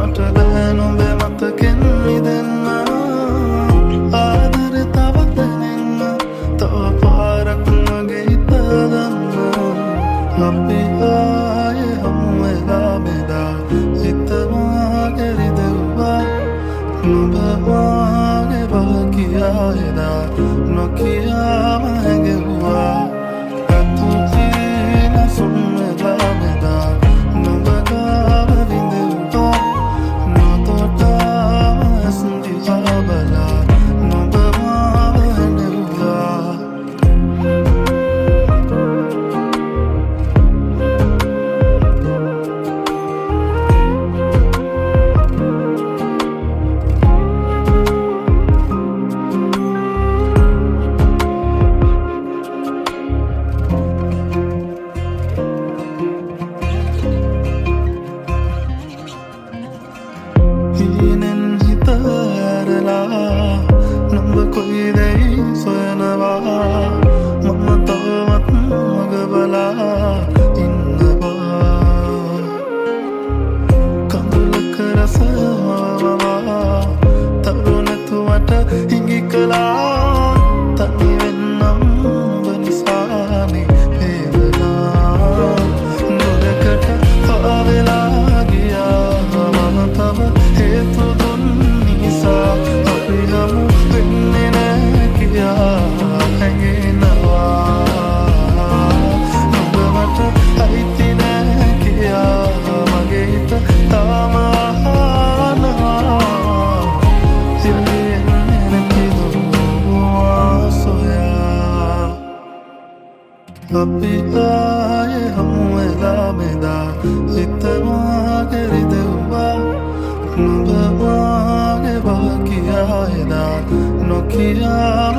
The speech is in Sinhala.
මට බෑ නුඹ මතකෙන් මිදෙන්න. ආදරේ තවත් දැනෙන්න, තව පාරක් මගේ හිත දන්න. අපි ආයේ හමු වෙලා මෙදා, හිත මාගේ රිදෙව්වා. නුඹ මාගේ බව කියා එදා, නොකියාම හැඟෙව්වා. ඇතුළේ සුන් වෙලා මෙදා, නුඹ ගාව විඳෙව්වා. නොතොටාම ඇස් දිහා බලා නුඹ මාව හැඬෙව්වා. හීනෙන් හිත ඇරලා නුඹ කොයි දෙයි සොයනවා. මම තවමත් මග බලා ඉන්නවා. කඳුලක රස මවමවා තරු නැතුවට හිඟි කළා. තනි වෙන්නම් ඔබ නිසානේ වේදනා. දුරකට පාවෙලා ගියා මම තව හේතු දුන් නිසා. අපි හමු වෙන්නේ නෑ කියා හැඟෙනවා. නුඹ මට අයිති නෑ කියා මගේ හිත තාම අහනවා. යලි එන්නේ නැතිද මා සොයා? අපි ආයේ හමු වෙලා මෙදා, හිත මාගේ රිදෙව්වා. නුඹ මාගේ බව කියා එදා, නොකියාම